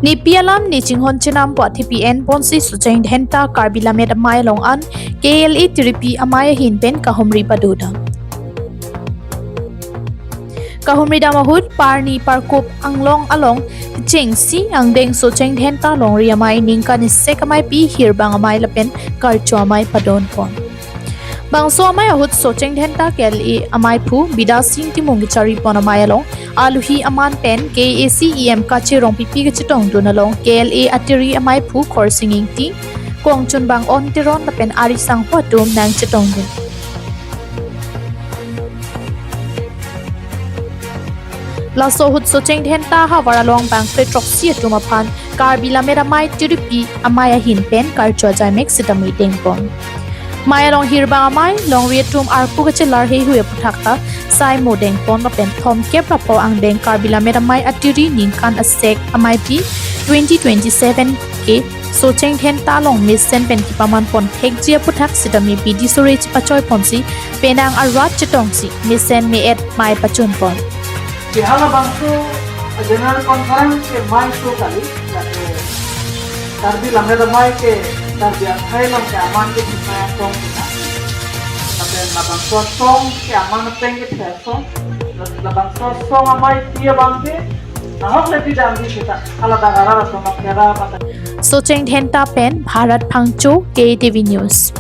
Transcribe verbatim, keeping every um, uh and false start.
Nepi alam ne chinghon chenam pu athepi enponsi Socheng Dhenta Karbi Lammet Amei along an K L A Tiripi amei ahin pen kahumri padodam. Kahumri dam ahut parni parkup anglong along chengsi angdeng Socheng Dhenta Longri Amei ningkan isi ameipi Hirbang Amei lapen Karcho Amei padonpon. Bangso amei ahut Socheng Dhenta K L A ameiphu Bidya Sing Timung kecharipon amei along aluhi aman pen K A A C E M Kache Rongpipi kachetongdun along K L A atiri ameiphu Khorsing Ingti, Kongchunbang Onteron lapen ari sangho atum nangchetongdun. Laso ahut Socheng Dhenta havar along bangphli throksi atum aphan Karbi Lammet Amei Tiripi amei ahin pen karcho ajaimek sitame dengpon. Amei along Hirbang Amei, Longri atum arpu kachelar heihui aputhak ta saimo dengpon lapen thomkep ra pho angdeng Karbi Lammet Amei atiri ningkan isi ameipi twenty twenty-seven ke Socheng Dhenta along mesen pen kepamanpon thekji aputhak sitame bidi sore chepachoiponsi penang arat chetongsi mesen me-et amei pachunpon. Ke halabangso General Conference ke amei so kali, lake Karbi Lammet Amei ke Karbi akhei along ke aman ke kisah song kita. Tapi labangso song ke aman ateng ke thek song. Labangso song ameipi abang ke nahok le pidam di kita. Hala dagara la sama kera mata. Socheng Dhenta pen Bharat Phangcho, K T V News.